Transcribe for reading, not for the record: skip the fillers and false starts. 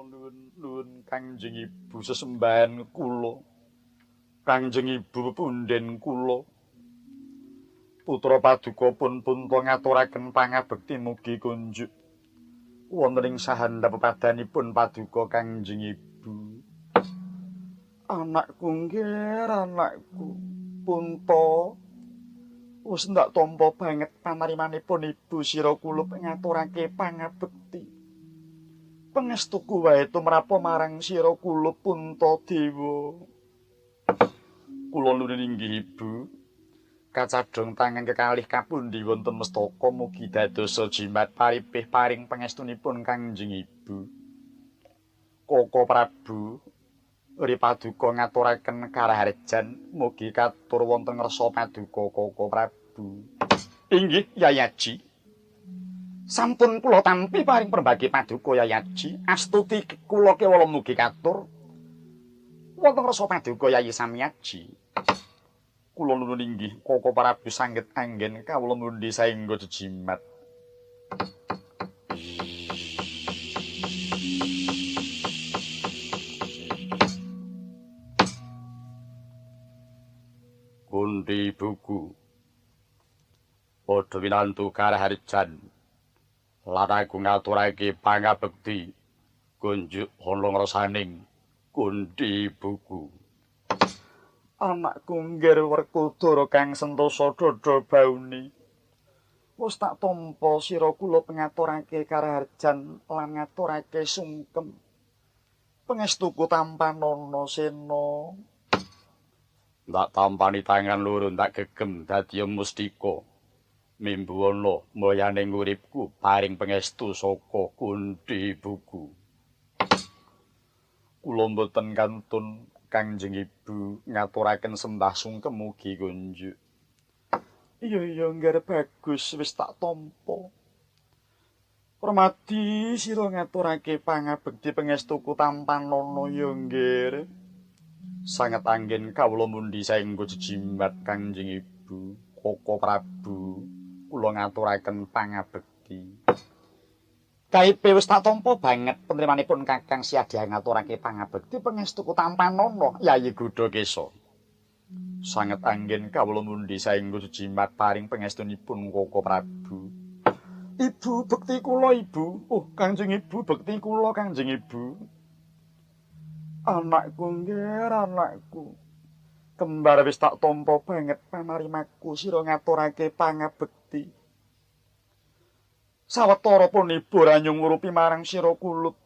Kula nuwun Kangjeng Ibu sesembahan kula. Kangjeng Ibu punden kula. Putra paduka pun punta ngaturaken pangabekti mugi kunjuk wonten ing sahandap pepadanipun paduka Kangjeng Ibu. Anakku nggih, anakku punta wis ndak tampa banget panarimanipun ibu sira kulup ngaturake pangabekti. Pangestuku wae tumrapa marang sira kulup Puntadewa. Kula nuwun inggih Ibu. Kacadhong tangan kekalih kapundi wonten mestaka mugi dadosa jimat paripih paring pangestunipun Kangjeng Ibu. Koko Prabu ri paduka ngaturaken karaharjan mugi katur wonten ngrasa paduka Koko Prabu. Inggih Yayaji. Sampun kula tampi paring perbagi paduka Yayaji, astuti kula kewala mugi katur wonten ngrasa paduka Yayi Samyaji. Kula nuwun inggih Koko Prabu sanget anggen kawula mundi saengga jejimat. Kunti buku padha winantu karaharjan lan aku ngaturake pangabekti kunjuk ana ngrasaning Kunti buku. Anakku nggir Werkudara kang sentosa dada baune. Wis tak tampa sira kula ngaturake karaharjan lan ngaturake sungkem. Pangestuku tampanana sena. Ndak tampani tangan loro ndak gegem dadi mustika. Mimbuwana moyane uripku paring pangestu saka Kunti buku. Kula mboten kantun Kangjeng Ibu ngaturaken sembah sungkem mugi kunjuk. Iya iya nggih bagus wis tak tampa. Permadi sira ngaturake pangabekti pangestuku tampanana ya nggih. Sanget anggen kawula mundi saengga jejimat Kangjeng Ibu Koko Prabu kula ngaturaken pangabekti. Kaipe wis tak tampa banget penerimanipun Kakang Siadya ngaturake pangabekti pangestuku tampanana Yayi Gudakesa. Sanget anggen kawula mundi saengga jejimat paring pangestunipun Koko Prabu. Ibu bekti kula Ibu. Oh Kangjeng Ibu bekti kula Kangjeng Ibu. Anakku nggih, anakku. Kembar wis tak tampa banget panarimaku sira ngaturake pangabekti. Sawetara pun ibu ranyung ngurupi marang sira kulup.